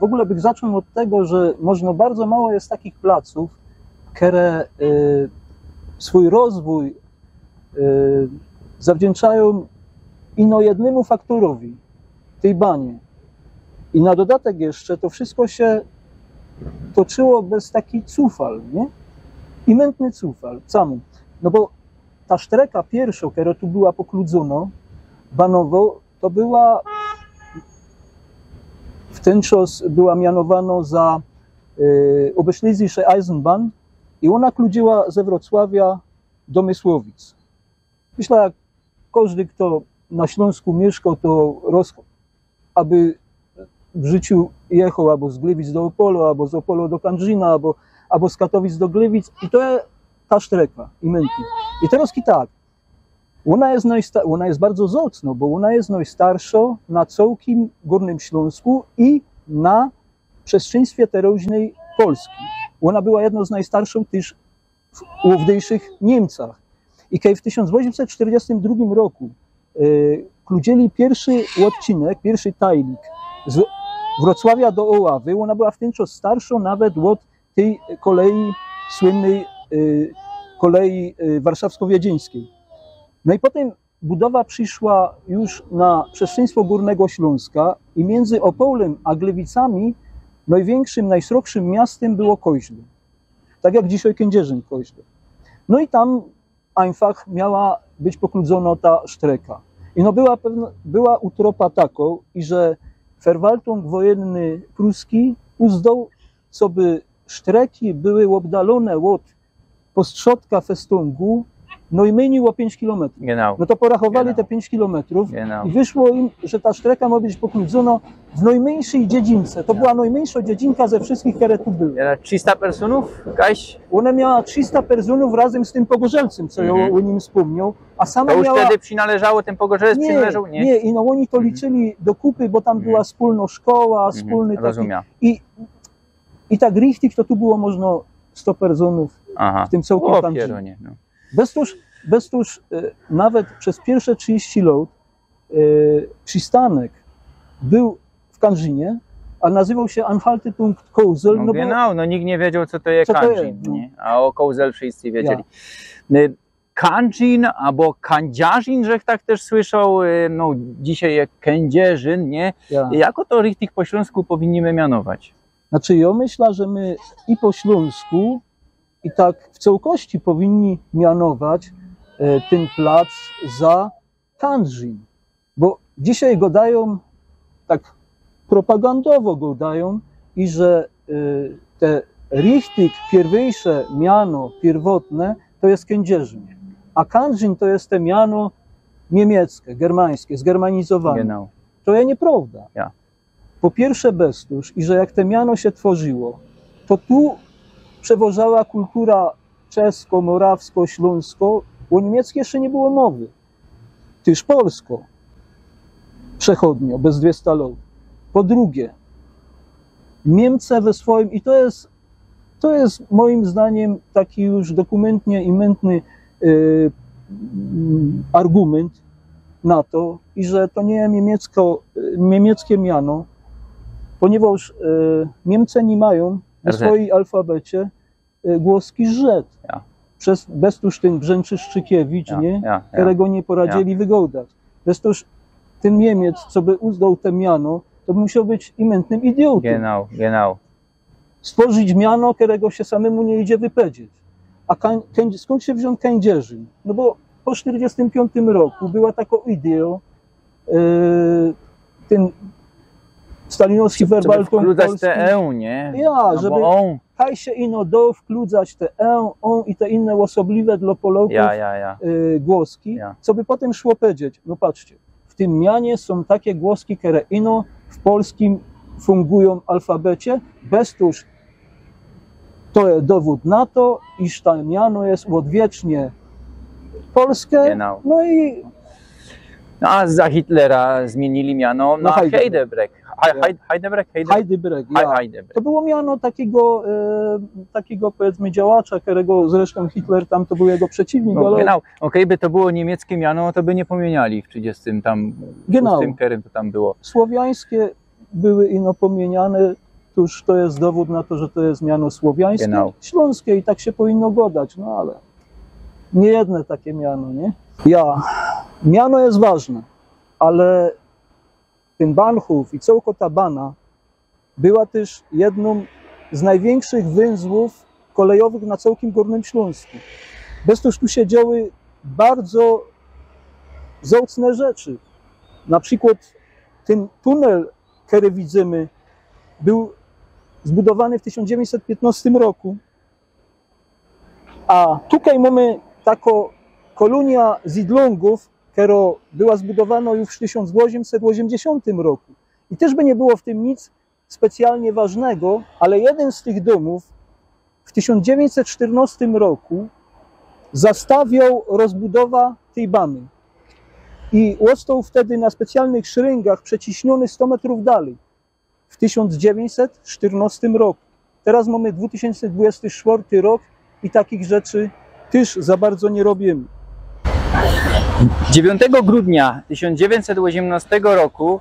w ogōle bych zaczōn ôd tego, że możno bardzo mało je takich placōw, kere, y, swōj rozwōj, y, zawdziynczajōm ino jednymu faktorowi, tyj banie. I na dodatek jeszcze to wszystko sie toczyło bez taki cufal, niy? Imyntny cufal. Czamu? No bo ta sztreka piyrszŏ, kero tu była pokludzōno, banowŏ, to była, w tyn czas była mianowanŏ za, y, Oberschlesische Eisenbahn i ôna kludziyła ze Wrocławia do Mysłowic. Myślã, jak kożdy, fto na Ślōnsku miyszkŏ, to roz-, aby w życiu jechoł abo z Glywic do Ôpolo, abo z Ôpolo do Kandrzina, abo, abo z Katowic do Glywic. I to je ta sztreka, imyntnie. I teroz i tak, ôna je nojsta-, ôna je bardzo zŏcnŏ, bo ôna je nojstarszŏ na cołkim Gōrnym Ślōnsku i na przestrzeństwie teroźnyj Polski. Ôna była jednŏ z nojstarszych tyż w ôwdyjszych Niymcach. I kej w tysiōnc ôziymset sztyrdziestym drugim roku, e, kludziyli piyrszy ôdcinek, piyrszy tajlik z Wrocławia do Ôławy, ôna była w tyn czas starszŏ nawet ôd tyj koleji, słynnyj, e, koleji, e, warszawsko-wiedeńskij. No i potym budowa prziszła już na przestrzeństwo Gōrnego Ślōnska i miyndzy Ôpolym a Glywicami nojwiynkszym, nojsrogszym miastym było Koźle. Tak jak dzisiej Kędzierzyn-Koźle. No i tam einfach miała być pokludzōnŏ ta sztreka. I no była pewno, była utropa takŏ, iże Verwaltung Wojenny Pruski uzdoł, coby sztreki były ôddalōne ôd postrzodka festōngu, no i miyni ô piyńć kilometrōw. Genau. No to porachowali te piyńć kilometrōw i wyszło im, że ta sztreka mŏ być pokludzōnŏ w nojmyńszyj dziedzince. To była nojmyńszŏ dziedzinka ze wszyskich, kere tu były. Genau. Trzysta personōw? Kaś? Ôna miała trzysta personōw razym z tym Pogorzelcym, co jŏ ô nim spōmnioł, A sama To już miała... wtedy przynależało, ten Pogorzelec nie, przynależał? Nie. Nie, i no ôni to liczyli do kupy, bo tam Mhm. była wspólna szkoła, Mhm, wspólny taki... Rozumiem. I, I tak richtig to tu było można sto personōw Aha. w tym cołkym O, Kandżinie. pierunie, no. Bez to, bez to, e, nawet przez piyrsze trzidzieści lot, e, przistanek bōł w Kandżinie, a nazywoł sie Anhaltepunkt Kołzel, No, no bo genau, no nikt nie wiedział, co to jest Co to Kandżin, jest, no. Nie? A ô Kołzel wszyscy wiedzieli. Y, Kandżin abo Kãdzierzyn, żech tak tyż słyszoł, y, no dzisiej jest Kędzierzyn, nie? Ja. Jako to richtig po ślōnsku powinniśmy mianować? Znaczy, jŏ myślã, że my i po ślōnsku, i tak w cołkości powinni mianować, e, tyn plac za Kandżin. Bo dzisiej gŏdajōm, tak propagandowo gŏdajōm, i że, e, te richtig piyrwyjsze miano, piyrwotne, to jest Kędzierzyn. A Kandżin to jest te miano niemieckie, germańskie, zgermanizowane. Genau. To je niyprŏwda. Ja. Po piyrsze bez to, i że jak te miano sie tworzyło, to tu przewożała kultura czesko, morawsko, ślōnsko, ô niemieckiej jeszcze niy było mowy. Tyż polsko. Przechodnio, bez dwiesta lot. Po drugie, Niymczi we swojim, i to jest, to jest moim zdaniem taki już dokumentnie imyntny, e, argument na to, i że to niy niemiecko, niemieckie miano, ponieważ, e, Niymczi niy majōm we R Z. swojim alfabecie, e, głoski Z. Ja. Bez to tyn brzęczyszczykiewicz, Ja, nie? ja, ja. Kerego niy poradzili wygodać. Bez to tyn Niymc, co by uzdoł te miano, to by musioł być imyntnym idiotōm. Genau, genau. Stworzić miano, kerego sie samymu niy idzie wypowiedzieć. A Kań-, Kędz-, skōnd sie wziōn Kędzierzyn? No bo po sztyrdziestym piōntym roku była takŏ ideja, e, tyn stalinowski Żeby Verwaltungpolski. wkludzać te e, nie? Ja, No żeby bo on. Kaj sie ino do wkludzać te e, ō i te inne ôsobliwe dlŏ Polŏkōw, Ja, ja, ja. e, głoski, Ja. co by potym szło powiedzieć. No patrzcie, w tym mianie sōm take głoski, kere ino w polskim fungujōm alfabecie, bez to to je dowōd na to, iż to miano je ôdwiecznie polskie. Genau. No i No, a za Hitlera zmiynili miano na Na Heidebreck. Heidebreck. Hei-, Ja. Hei-, Heidebreck, Heidebreck. Heidebreck, Hei-, ja. Heidebreck. To było miano takiego, e, takigo, powiedzmy, działacza, kerego zresztōm Hitler tam to bōł jego przeciwnik, No, ale genau. Okej, by to było niemieckie miano, to by niy pōmiyniali w trzidziestym tam, Genau. szóstym, kerym to tam było. Słowiańskie były ino pōmiyniane, toż to je dowōd na to, że to je miano słowiańskie, Genau. ślōnskie i tak sie powinno godać, no ale niyjedne take miano, nie? Ja, miano je ważne, ale tyn Bahnhof i cołko ta bana była tyż jednōm z nojwiynkszych wynzłōw kolejowych na cołkim Gōrnym Ślōnsku. Bez to tu sie dzioły bardzo zŏcne rzeczy. Na przikłod tyn tunel, kery widzymy, bōł zbudowany w tysiōnc dziewiyńćset piytnŏstym roku. A tukej mōmy tako kolōnia zidlōngōw, kero była zbudowano już w tysiōnc ôziymset ôziymdziesiōntym roku. I tyż by niy było w tym nic specjalnie ważnego, ale jedyn z tych dōmōw w tysiōnc dziewiyńćset sztyrnŏstym roku zastawioł rozbudowa tyj bany. I ôstoł wtedy na specjalnych szryngach przeciśniōny sto metrōw dalij. W tysiōnc dziewiyńćset sztyrnŏstym roku. Teroz mōmy dwutysiōnc dwudziesty sztwŏrty rok i takich rzeczy tyż za bardzo niy robiymy. Dziewiōntego grudnia tysiōnc dziewiyńćset ôziymnŏstego roku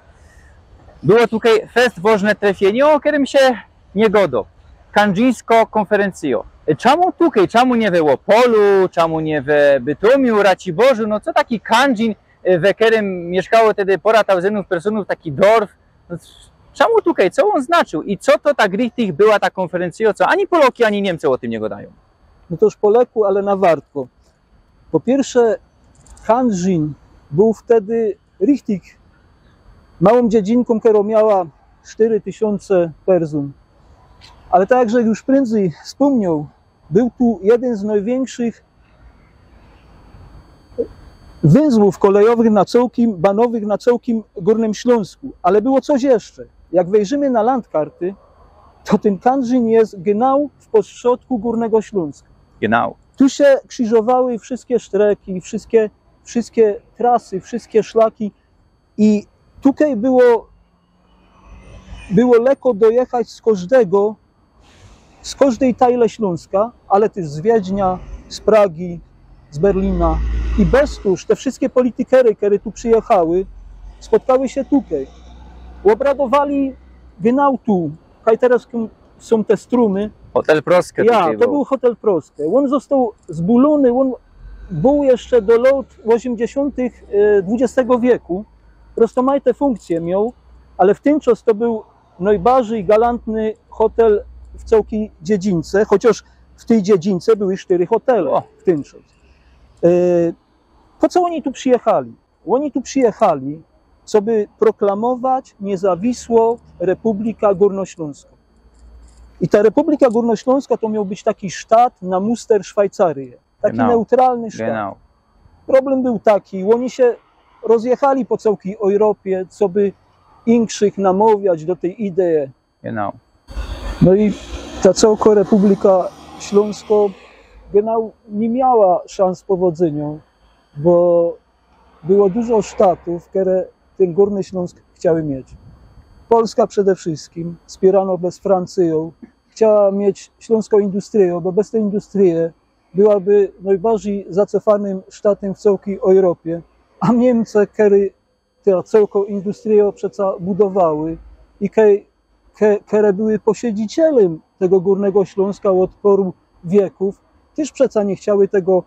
było tukej fest wożne trefiynie, ô kerym sie niy godo. Kandżińsko kōnferyncyjo. Czamu tukej? Czamu niy we Ôpolu? Czamu niy we Bytōmiu, Raciborzu? No co taki Kandżin, e, we kerym miyszkało tedy pora tauzynōw personōw, taki dorf? No, czamu tukej? Co ôn znaczōł? I co to tak richtig była ta kōnferyncyjo, co ani Polŏki, ani Niymcy ô tym niy godajōm? No to już po leku, ale na wartko. Po piyrsze, Kandżin bōł wtedy richtig małym dziedzinkōm, kero miała sztyry tysiōnce personōw. Ale tak jak już prędzyj spōmniał, bōł tu jedyn z nojwiynkszych wynzłōw kolejowych na cołkim, banowych na cołkim Gōrnym Ślōnsku. Ale było coś jeszcze. Jak wejrzymy na landkarty, to tyn Kandżin je genau w postrzodku Gōrnego Ślōnska. Genau. Tu sie krzyżowały wszyjske sztreki, wszyjske wszyjske trasy, wszyjske szlaki i tukej było, było leko dojechać z kożdego, z kożdej tajle Ślōnska, ale tyż z Wiedźnia, z Pragi, z Berlina. I bez tōż te wszyjske politikery, kere tu przijechły, spotkały sie tukej. Ôbradowali genau tu, kaj terŏz sōm te strōmy. Hotel Proske. Ja, to bōł hotel Proske. Ôn ôstoł zbulōny, ôn bōł jeszcze do lŏt ôziymdziesiōntych dwudziestego wieku. Roztōmajte funkcje mioł, ale w tyn czas to bōł nojbardzij galantny hotel w cołkij Dziedzińce, chociŏż w tyj Dziedzińce były sztyry hotele w tyn czas. Po co ôni tu przijechli? Ôni tu przijechli, coby proklamować niezawisłõ Republika Gōrnoślōnskõ. I ta Republika Gōrnoślōnskõ to mioł być taki sztat na muster Szwajcaryje. Taki neutralny sztat. Problym bōł taki, ôni sie rozjechli po cołkij Ojropie, coby inkszych namŏwiać do tyj ideje. No i ta cołkŏ Republika Ślōnskŏ genau niy miała szans powodzyniŏ, bo było dużo sztatōw, kere tyn Gōrny Ślōnsk chciały mieć. Polska przede wszyjskim, spiyrano bez Francyjōm, chciała mieć ślōnskõ industryjõ, bo bez tyj industryje byłaby nojbardzij zacofanym sztatym w cołkij Ojropie, a Niymce, kere ta cołkõ industryjõ przeca budowały i kere były posiedzicielym tego Gōrnego Ślōnska ôd pŏru wiekōw, tyż przeca niy chciały tego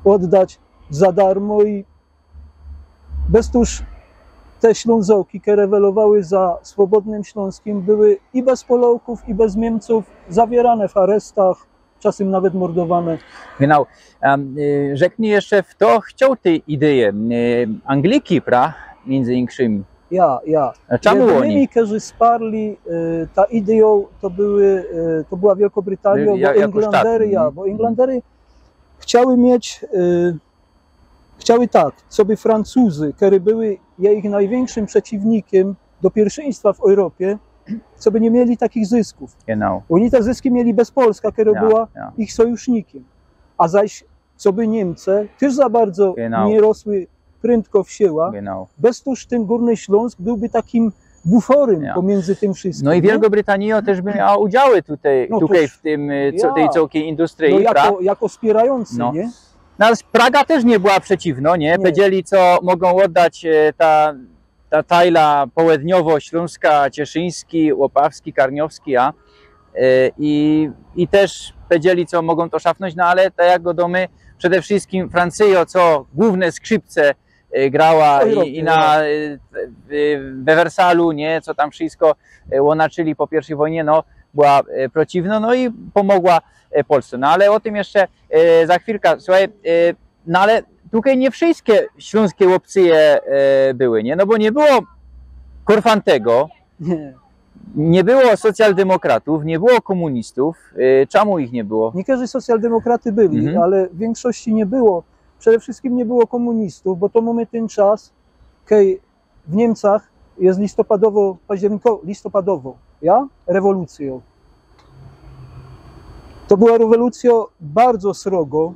ôddać za darmo i bez tōż te Ślōnzoki, kere welowały za swobodnym Ślōnskim, były i bez Polŏkōw, i bez Niymcōw zawiyrane w aresztach, czasym nawet mordowane. Genau. Rzeknij jeszcze, fto chcioł tyj ideje? Angliki, pra? Miyndzy inkszymi. Ja, ja. Czemu ôni? Jednymi, kerzy sparli ta idejŏ, to były, to była Wielkobrytaniŏ, bo Inglandery chciały mieć, chciały tak, coby Francuzy, kere były jejich nojwiynkszym przeciwnikym do piyrszynstwa w Ojropie, coby niy mieli takich zyskōw. Ôni te zyski mieli bez Polska, kero była ich sojusznikym. A zaś coby Niymce tyż za bardzo niy rosły prędko w syła, bez tōż tyn Gōrny Ślōnsk bōłby takim buforym pomiyndzy tym wszyjskim. No i Wielkobrytanijŏ tyż by miała udziały tukej, w tyj cołkij industryji, pra? Jako spiyrajōncy, niy? No, ale Praga tyż niy była przeciwno, niy? Powiedzieli, co mogōm ôddać ta tajla połedniowŏ-ślōnska, Cieszyński, Łopawski, Karniowski, a i tyż powiedzieli, co mogōm to szafnōńć, no ale tak jak godōmy, przede wszyjskim Francyjŏ, co głōwne skrzypce grała i na, we Wersalu, niy, co tam wszyjsko ôna, czyli po piyrwszyj wojnie, no, była przeciwno, no i pōmogła Polsce. No ale ô tym jeszcze za chwilka. Suchej, no ale tukej niy wszyjske ślōnske ôpcyje były, niy? No bo niy było Korfantego, niy było socjaldymokratōw, niy było kōmunistōw. Czamu ich niy było? Niykerzy socjaldymokraty byli, ale w wiynkszości niy było. Przede wszyjskim niy było kōmunistōw, bo to mōmy tyn czas, kej w Niymcach je listopadowŏ, paździyrnikowŏ, listopadowŏ, ja? Rewolucyjŏ. To była rewolucyjŏ bardzo srogŏ.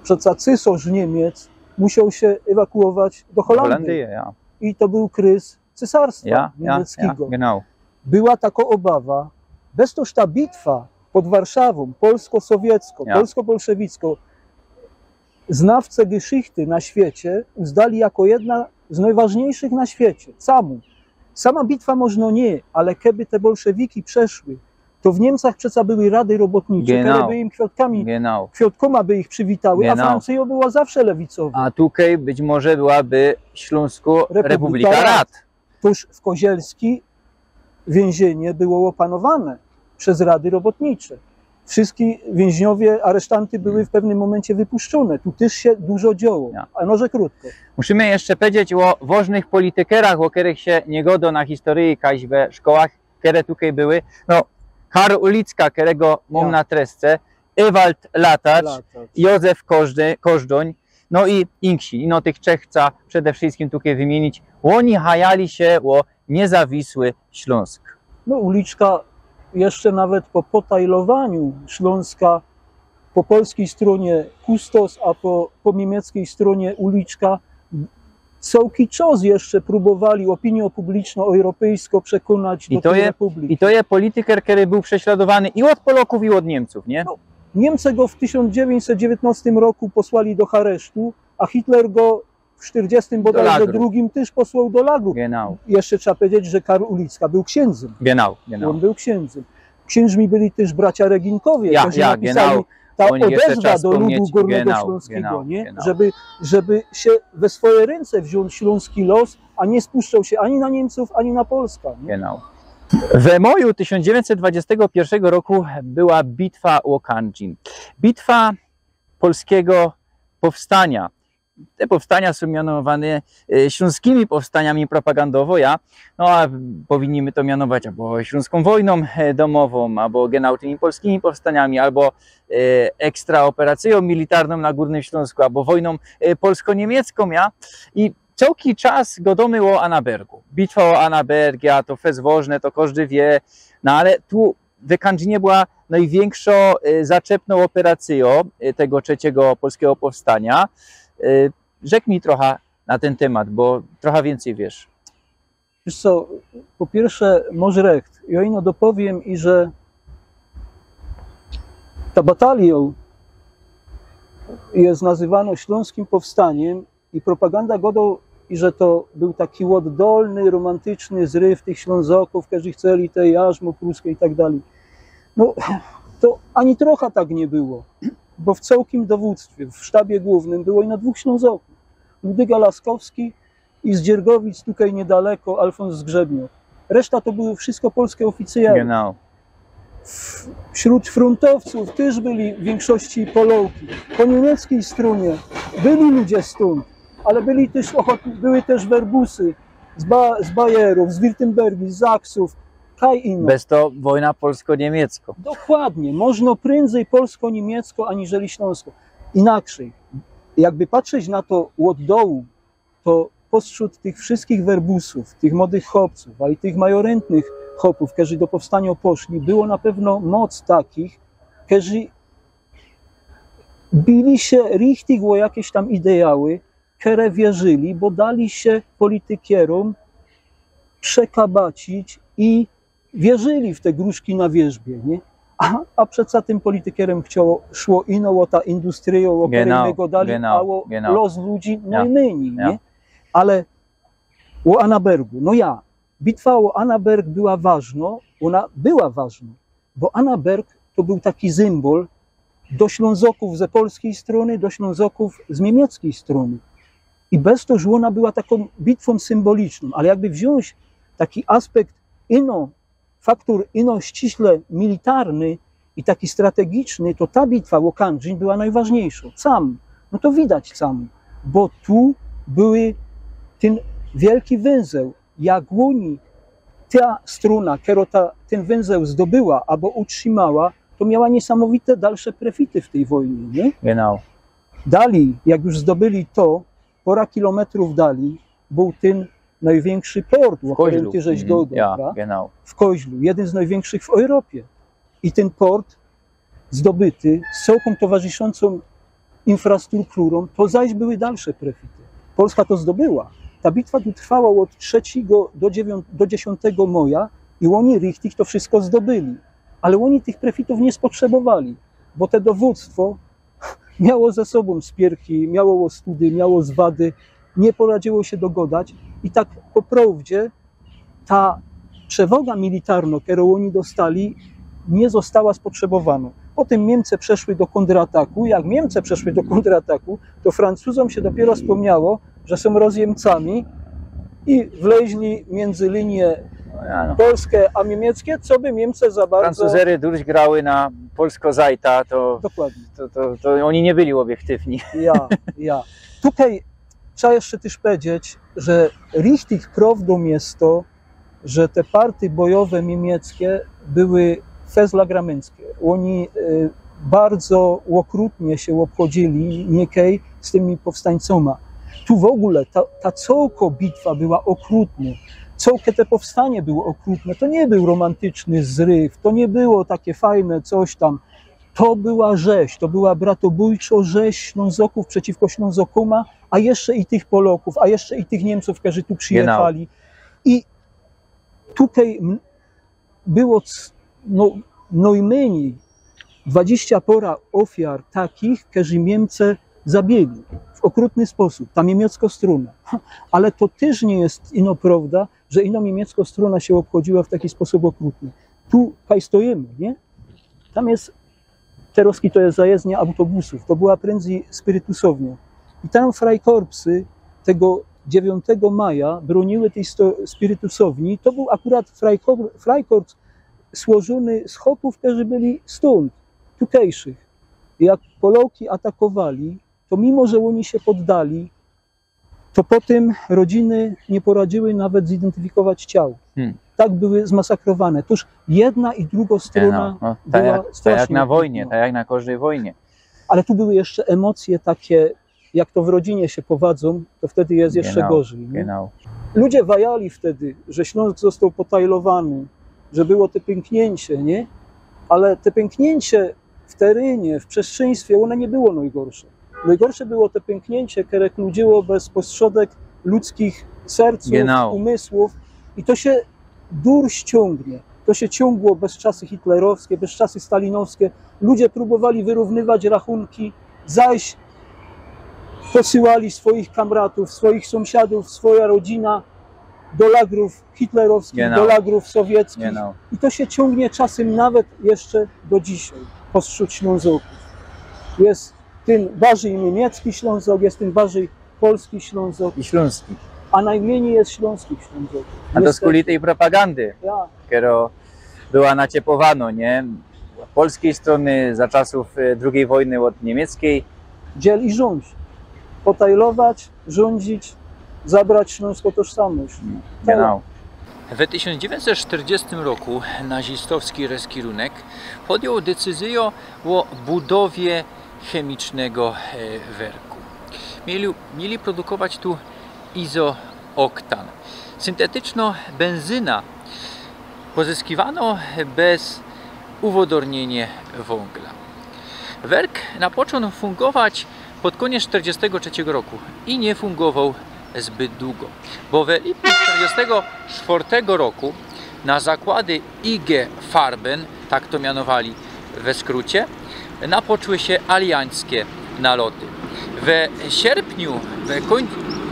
Przeca cysŏrz Niymiec musioł sie ewakuować do Holandyje. I to bōł kryz cysarstwa niymieckego. Była takŏ ôbawa, bez tōż ta bitwa pod Warszawōm, polsko-sowieckŏ, polsko-bolszewickŏ, znawce geschichte na świecie uznali jako jedna z nojważniyjszych na świecie. Sama bitwa możno niy, ale keby te bolszewiki przeszły, to w Niymcach przeca były rady robotnicze, kere by im kwiŏtkami, kwiŏtkōma by ich przywitały, a Francyjŏ była zawsze lewicowŏ. A tukej być może byłaby Ślōnsko Republika Rad. Tōż w Kozielskim wiynziynie było ôpanowane bez rady robotnicze. Wszyjski wiynzniowie, aresztanty były w pewnym mōmyncie wypuszczōne. Tu tyż sie dużo dzioło. A może krōtko. Musimy jeszcze powiedzieć ô wŏżnych politykerach, ô kerych sie niy gŏdŏ na historyji, kaś we szkołach, kere tukej były. No, Karl Ulicka, kerego mōm na tresce, Ewald Latacz, Józef Kożdōń, no i inksi. I no tych trzech chca przede wszyjskim tukej wymiynić. Ôni hajali sie ô niezawisły Ślōnsk. No, Uliczka jeszcze nawet po potajlowaniu Ślōnska po polskij strōnie Kustos, a po, po niymieckyj strōnie Uliczka, cołki czas jeszcze prōbowali ôpinijõ publiczno europejsko przekonać do tyj republiki. I to je polityker, kery bōł prześladowany i ôd Polokōw, i ôd Niymcōw, niy? No, Niymce go w tysiōnc dziewiyńćset dziewiytnostym roku posłali do haresztu, a Hitler go w sztyrdziestym bodajże drugim tyż posłoł do lagru. Genau. Jeszcze trzeba pedzieć, że Karl Uliczka bōł ksiyndzym. Genau, genau. Ôn bōł ksiyndzym. Ksiynżmi byli tyż bracia Reginkowie, Ja, kerzy ja, napisali genau. ta Ôni jeszcze ôdezwa trzeba do ludu spōmnieć, Gōrnego genau, Ślōnskigo, genau, niy? Genau. Żeby, żeby sie we swoje rynce wziōńć ślōnski los, a niy spuszczōł sie ani na Niymcōw, ani na Polska, niy? Genau. We moju tysiōnc dziewiyńćset dwudziestego piyrszego roku była bitwa ô Kandżin. Bitwa polskigo powstaniŏ. Te powstaniŏ sōm mianowane e, ślōnskimi powstaniami propagandowo, ja. No a powinni my to mianować abo Ślōnskōm wojnōm e, domowōm, abo genau tymi polskimi powstaniami, abo e, ekstra ôperacyjōm militarnōm na Gōrnym Ślōnsku, abo wojnōm e, polsko-niymiecko, ja. I cołki czas godōmy ô Annabergu. Bitwa ô Annaberg, ja, to fest wożne, to kożdy wiy, no ale tu we Kandżinie była nojwiynkszŏ e, zaczepnŏ ôperacyjŏ e, tego trzecigo polskigo powstaniŏ. E, Rzek mi trocha na tyn tymat, bo trocha wiyncyj wiysz. Wiysz co, po piyrsze, mosz recht. Jŏ ino dopowiym, iże ta batalijo je nazywanŏ ślōnskim powstaniym i propaganda godo, iże to bōł taki ôddolny, romantyczny zryw tych Ślōnzokōw, kerzy chceli te jarzmo pruske i tak dalij. No, to ani trocha tak niy było, bo w cołkim dowōdztwie, w sztabie głōwnym było ino dwōch Ślōnzokōw. Łudyga Laskowski i z Dziergowic, tukej niydaleko, Alfōns Zgrzebniŏk. Reszta to były wszysko polske ôficyjele. Genau. W-, wśrōd frōntowcōw tyż byli w wiynkszości Poloki. Po niymieckyj strōnie byli ludzie stōnd, ale byli tyż ochot-, były tyż werbusy z, Ba-, z Bayerōw, z Wirtymbergi, z Zaksōw. Kaj ino. Bez to wojna polsko-niemiecko. Dokładnie. Możno prędzej polsko-niemiecko aniżeli ślōnsko. Inaczyj. Jakby patrzeć na to ôd dołu, to postrzōd tych wszyskich werbusōw, tych młodych chopcōw, a i tych majorentnych chopōw, kerzy do powstaniŏ poszli, było na pewno moc takich, kerzy bili sie richtig ô jakeś tam ideały, kere wierzyli, bo dali sie politykierōm przekabacić i wierzyli w te gruszki na wierzbie, niy? A, a przeca tym politykierōm chciało, szło ino ô ta industryjo, ô kerej my godali, a ô los ludzi nojmyni, niy? Ale ô Annabergu, no ja, bitwa ô Annaberg była ważno, ôna była ważno, bo Annaberg to bōł taki symbol do Ślōnzokōw ze polskij strōny, do Ślōnzokōw z niymieckyj strōny. I bez to, że ôna była takōm bitwōm symbolicznym, ale jakby wziōńć taki aspekt ino, faktor ino ściśle militarny i taki strategiczny, to ta bitwa ô Kandżin była nojważniyjszŏ. Sam, no to widać sam, bo tu były tyn wielki wynzeł, jak ôni, ta strōna, kero ta, tyn wynzeł zdobyła abo utrzimała, to miała niysamowite dalsze prefity w tyj wojnie, niy? Genau. Dali, jak już zdobyli to, pora kilometrōw dali bōł tyn nojwiynkszy port, ô kerym ty żeś godŏł, Ja, prawda? Genau. W Koźlu, jedyn z nojwiynkszych w Europie. I tyn port zdobyty z cołkōm towarzyszącōm infrastrukturōm, to zaś były dalsze prefity. Polska to zdobyła. Ta bitwa tu trwała ôd trzecigo do dziewiōnt-, do dziesiōntego moja i ôni richtig to wszysko zdobyli. Ale ôni tych prefitōw niy spotrzebowali, bo te dowōdztwo miało ze sobōm spiyrki, miało ôstudy, miało zwady, niy poradziło sie dogodać i tak po prowdzie ta przewoga militarno, kerõ ôni dostali, niy została spotrzebowanõ. Potym Niymce przeszły do kōntrataku. Jak Niymce przeszły do kōntrataku, to Francuzōm sie dopiyro spōmniało, że sōm rozjymcami i wleźli miyndzy linie Ja, no. polske a niymieckie, co by Niymce za bardzo... Francuzery durś grały na polsko zajta, to, Dokładnie. to, to, to ôni niy byli ôbiektywni. Ja, ja. Tukej trzeba jeszcze tyż pedzieć, że richtig prowdōm je to, że te partie bojowe niymieckie były fest lagramyńskie. Ôni e, bardzo ôkrutnie sie ôbchodzili niykej z tymi powstańcōma. Tu w ôgōle ta, ta cołkõ bitwa była ôkrutnõ. Cołke te powstanie było ôkrutne. To niy bōł romantyczny zryw, to niy było take fajne coś tam. to była rzeź, to była bratobójczŏ rzeź Ślōnzokōw przeciwko Ślōnzokōma, a jeszcze i tych Polŏkōw, a jeszcze i tych Niymcōw, kerzy tu przijechali. I tukej m-, było c-, no, nojmynij dwadzieścia pora ôfiar takich, kerzy Niymczi zabili w ôkrutny sposōb, ta niymieckŏ strōna. Ale to tyż niy ma ino prŏwda, że ino niymieckŏ strōna sie ôbchodziyła w taki sposōb ôkrutny. Tu kaj stojymy, niy? Tam je, terŏzki to je zajezdnia autobusōw, to była prędzyj spirytusownia. I tam frajkorpsy tego dziewiōntego maja brōniły tyj sto-, spirytusowni. To bōł akurat frajkor-, frajkorps słożōny z chopōw, kerzy byli stōnd, tukejszych. Jak Polŏki atakowali, to mimo że ôni sie poddali, to potym rodziny niy poradziyły nawet zidyntifikować ciał. Hmm. Tak były zmasakrowane. Tōż jedna i drugõ strōna była strasznie ôkrutnŏ. To jak na wojnie, to jak na kożdyj wojnie. Ale tu były jeszcze emocje takie, jak to w rodzinie sie powadzōm, to wtedy je jeszcze gorzij, niy? Ludzie wajali wtedy, że Ślōnsk ôstoł potajlowany, że było te pymkniyńcie, niy? Ale te pymkniyńcie w terynie, w przestrzeństwie, ône niy było nojgorsze. Nojgorsze było te pymkniyńcie, kere kludziyło bez postrzodek ludzkich sercōw, umysłōw. I to sie dur ściōngnie. To sie ciōngło bez czasy hitlerowskie, bez czasy stalinowskie. Ludzie prōbowali wyrōwnywać rachunki, zaś posyłali swoich kamratōw, swoich sōmsiadōw, swoja rodzina do lagrōw hitlerowskich, do lagrōw sowieckich. I to sie ciōngnie czasym nawet jeszcze do dzisiej postrzōd Ślōnzokōw. Je tyn bardzij niymiecczi Ślōnzok, je tyn bardzij polski Ślōnzok. I ślōnski. A nojmynij je ślōnskich Ślōnzokōw. A to skuli tyj propagandy, kerŏ była naciepowanŏ, niy? Ôd polskij strōny, za czasōw, e, drugij wojny ôd niymieckij. Dziel i rzuńdź. Potajlować, rzuńdzić, zabrać ślōnskõ tożsamość. Genau. We tysiōnc dziewiyńćset sztyrdziestym roku nazistowski reskirunek podjōn decyzyjõ ô budowie chemicznego, e, werku. Mieli, mieli produkować tu izooktan. Syntetycznŏ benzyna pozyskiwanŏ bez uwodorniynio wōngla. Werk napoczōn fungować pod kōniec sztyrdziestego trzeciego roku i niy fungowoł zbyt dugo, bo we lipcu sztyrdziestego czwartego roku na zakłady I G Farben, tak to mianowali we skrucie, napoczły sie aliańskie naloty. We sierpniu, we kōń-,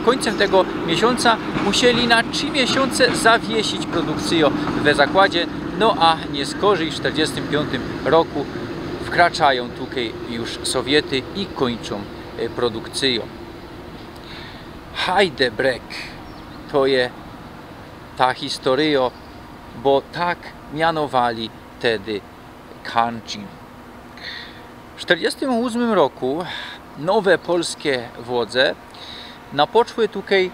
kōńcym tego miesiōnca musieli na trzi miesiōnce zawiesić produkcyjõ we zakładzie, no a niy skorzyj w sztyrdziestym piōntym roku wkraczajōm tukej już Sowiety i kōńczōm, e, produkcyjõ. Heidebreck to je ta historyjŏ, bo tak mianowali tedy Khanchin. W sztyrdziestym ôsmym roku nowe polske władze napoczły tukej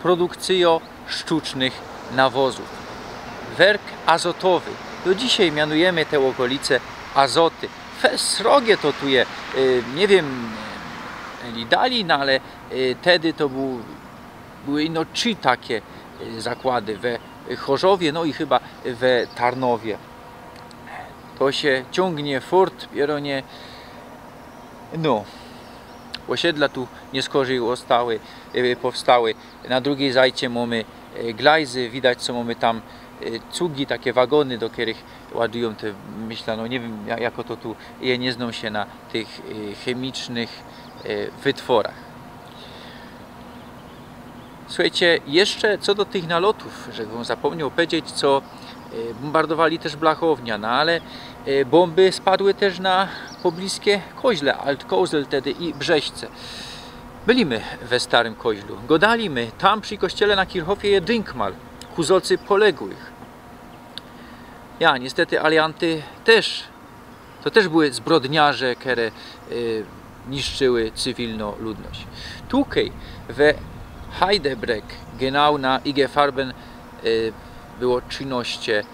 produkcyjõ sztucznych nawozōw. Werk azotowy. Do dzisiej mianujymy te ôkolice Azoty. Fe-, srogie to tu je, y, niy wiym, y, ili dali, no ale, y, tedy to bōł, były ino trzi take, y, zakłady we Chorzowie, no i chyba we Tarnowie. To sie ciōngnie fort, pierōnie. No, ôsiedla tu niy skorzyj ôstały, e, powstały. Na drugij zajcie mōmy, e, glajzy, widać, co mōmy tam, e, cugi, take wagōny, do kerych ładujōm te, myśla, no niy wiym, ja-, jako to tu je, niy znōm sie na tych, e, chemicznych, e, wytworach. Suchejcie, jeszcze co do tych nalotōw, żech wōm zapōmnioł powiedzieć, co, e, bōmbardowali tyż Blachownia, no ale, e, bōmby spadły tyż na pobliske koźle, Altkozel tedy i Brzeźce. Byli my we Starym Koźlu, gŏdali my, tam przi kościele na Kirchhofie je dynkmal ku zŏcy poległych. Ja, niestety alianty tyż To tyż były zbrodniarze, kere, e, niszczyły cywilnõ ludność. Tukej we Heidebreck, genau na I G Farben, e, było trzynŏście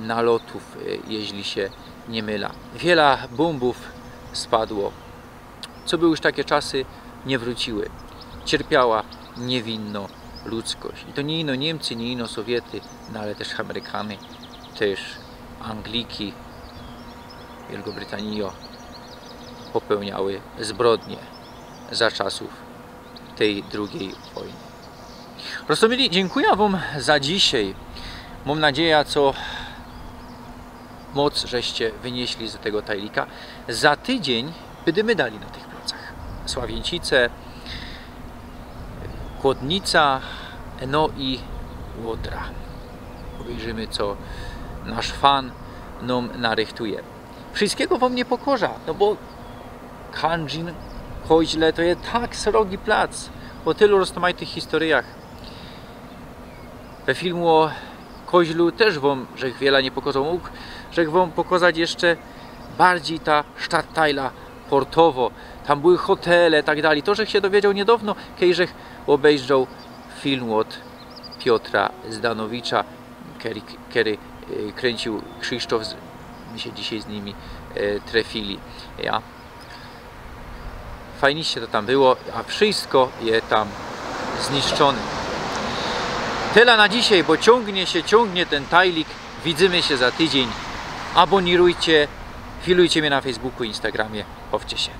nalotōw, e, jeźli sie niy mylã. Wiela bōmbōw spadło. Co były już take czasy, niy wrōciły. Cierpiała niywinnŏ ludzkość. I to niy ino Niymcy, niy ino Sowiety, no ale tyż Amerykany, tyż Angliki, Wielkobrytanijŏ. popełniały zbrodnie za czasów tej drugiej wojny. Prosto mili, dziynkuja wōm za dzisiej. Mōm nadzieja, co moc żeście wynieśli z tego tajlika. Za tydziyń bydymy dali na tych placach. Sławiyncice, Kłodnica, no i Łodra. Ôbejrzymy, co nasz fan nōm narychtuje. Wszyskigo wōm niy pokorzã, no bo Kangin, Koźle to je tak srogi plac. Ô tylu roztōmajtych historyjach. We filmu ô Koźlu tyż wōm żech wiela niy pokozał. Mōg żech wōm pokozać jeszcze bardzij ta Stadtteila portowo. Tam były hotele, tak dalij. To żech sie dowiedzioł niydŏwno, kej żech ôbejrzoł film ôd Piotra Zdanowicza, kery, kery, e, kryńciōł Krzysztof, z-, my sie dzisiej z nimi, e, trefili. Ja. Fajniście to tam było, a wszysko je tam zniszczōne. Tela na dzisiej, bo ciōngnie sie, ciōngnie tyn tajlik. Widzymy sie za tydziyń. Abōnirujcie, filujcie mie na Facebooku, Instagramie. Bawcie sie.